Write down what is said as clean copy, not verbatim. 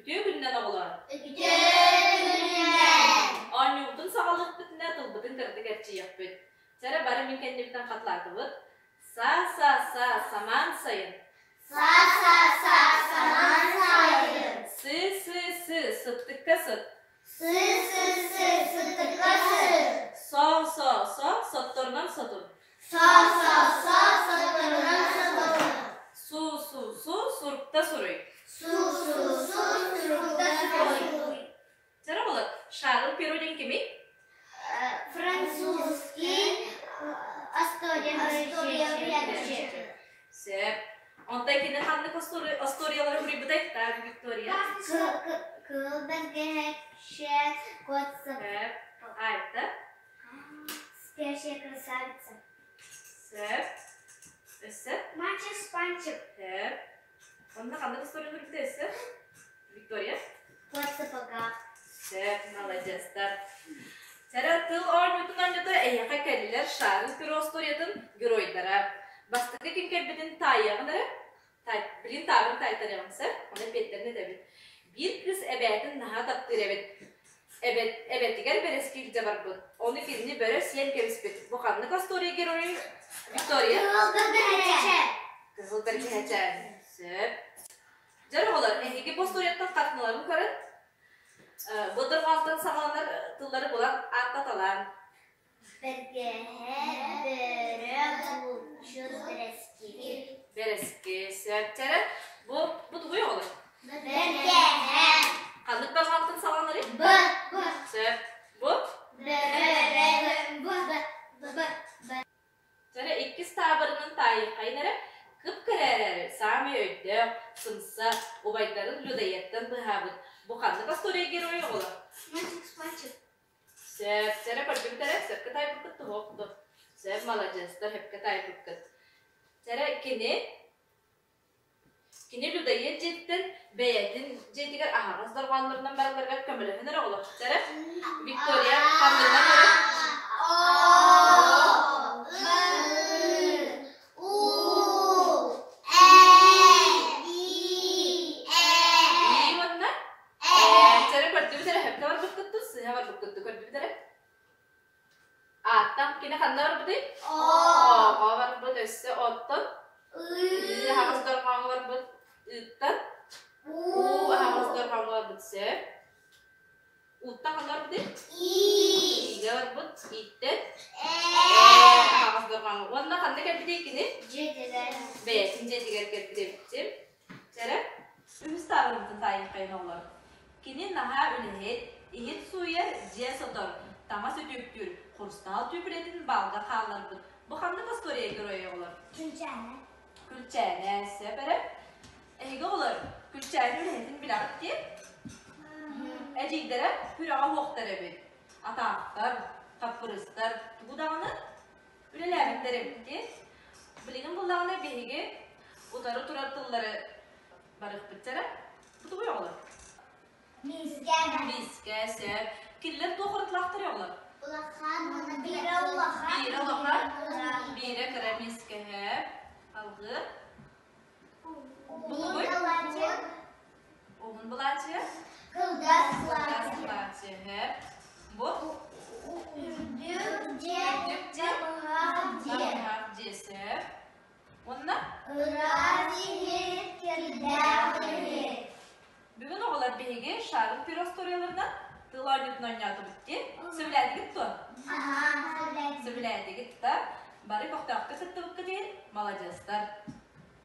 Үтүө күнүнэн оҕолоор! Үтүө күнүнэн! Оонньуубутун саҕалыахпытына тылбытын кыратык эрчийиэхпит. Чэрэ бары мин кэннибиттэн хатылаатыбыт. Са-са-са, самаан сайын. Са-са-са, самаан сайын. Сы-сы-сы, сыттыкка сыт. Сы-сы-сы, сыттыкка сыт. Со-со-со, сотторунан сотун. Со-со-со, сотторунан сотун. Су-су-су, сурукта суруй. Су-су-су, сурукта суруй. Чара болот, Шарль Перо диэн кимий? Французский история Сөп. Онтон кини ханнык остуоруйалары суруйбутай? Так, Виктория. Кыл бэргэһэччэ кот Сөп. Айта. Спящая красавица. Сөп. Өссө? Мальчик спанчик. Сөп. Онно ханнык история суруйбутай өссө? Виктория? Кот в сапогах. Сөп, маладьыастар. Чара тыл оонньуутун оонньото эйиэхэ кэллилэр Шарль Перо остуоруйатын геройдара. Бастакы ким кэлбитин таайыаҕын эрэ? Билин таабын таайтарыаҕын сөп, онон эппиэттэрин этэбит. Биир кыыс эбээтин наһаа таптыыр эбит. Эбэт, эбэтигэр бэрэски илдьэ барбыт. Ону кинини бөрө сиэн кэбиспит. Бу ханнык остуоруйа геройун? Виктория? Кыһыл бэргэһэчэ. Кыһыл бэргэһэчэ. Сөп. Дьэ, оҕолор, эһиги бу остуоруйаттан хартыыналарын көрөн, бу дорҕоонтон саҕаланар тыллары булан ааттаталаан. Бэргэһэ, бөрө, булчут, бэрэски. Бэрэски, сөп. Чэрэ, бу, бу тугуй оҕолор? Бэргэһэ. Ханнык дорҕоонтон саҕаланарый? Б. Б. Сөп. Бу? Бөрө, б, б, б, б. Чэрэ иккис таабырынын таайыаххайын эрэ, кып-кыра эрээри, саамай өйдөөх, сымса, убайдарын людоедтан быһаабыт. Бу ханнык остуоруйа геройа оҕолор? Мальчик спанчик. Сөп, чэрэ көрдүгүт эрэ, сөпкө таайбыккыт туһуохту. Сөп, маладьыастар, сөпкө таайбыккыт. Чэрэ кини Кини людоед дьиэтиттэн бэйэтин дьиэтигэр аһаҕас дорҕооннорунан баралларыгар көмөлөһөн эрэ оҕолор. Виктория ханнынан эрэ И уонна Чэрэ көрдүбүт эрэ сөпкө барбыккыт сыыһа барбыккыт көрдүбүт эрэ Ааттан кини ханна барбытый? Ооҕо барбыт өссө оттон ыы аһаҕас дорҕооҥҥо барбыт ыыттан уу аһаҕас дорҕооҥҥо барбыт сөп. Ууттан ханна барбытый? Иигэ барбыт ииттэн ээ аһаҕас дорҕооҥҥо. Уонна ханна кэлбитий кини? Дьиэтигэр. Бэйэтин дьиэтигэр кэлбит эбит. Чэрэ, үһүс таабырыммытын таайыаххайын оҕолор. Кини наһаа үлэһит, иһит сууйар, дьиэ сотор, таҥас үтүктүүр, хурустаал түүпүлэтин баалга хаалларбыт. Бу ханнык остуоруйа геройа оҕолор? Күлчээнэ. Күлчээнэ, сөп эрэ. Эһиги оҕолор, Күлчээнэ үлэһитин билэҕит дии? Эдьиийдэрэ күрэҕэ уохтар эбит. Атаахтар, хаппырыстар тугу даҕаны Үлэлээбиттэр эбит дии. Билигин буллаҕына биһиги утары турар тыллары барыахпыт эрэ. Бу тугуй оҕолор? Миискэ. Миискэ, сөп. Кинилэр туох уратылаахтар оҕолор? Улахан уонна биирэ улахан. Биирэ улахан, биирэ кыра миискэ, сөп. Алгы. Бу тугуй? Уһун былаачыйа. Кылгас Кылгас былаачыйа. былаачыйа, сөп. Бу? Үрдүк дьиэ, Үрдүк дьиэ. намыһах дьиэ. Намыһах дьиэ, сөп. Уонна? Ыраас иһит, кирдээх иһит. Бүгүн оҕолор биһиги Шарль Перо остуоруйаларынан тыл оонньуутун оонньоотубут дии. Сөбүлээтигит дуо? Аһаа, сөбүлээтим. Сөбүлээтигит да? Бары көхтөөхтүк кыттыбыккыт иһин маладьыастар.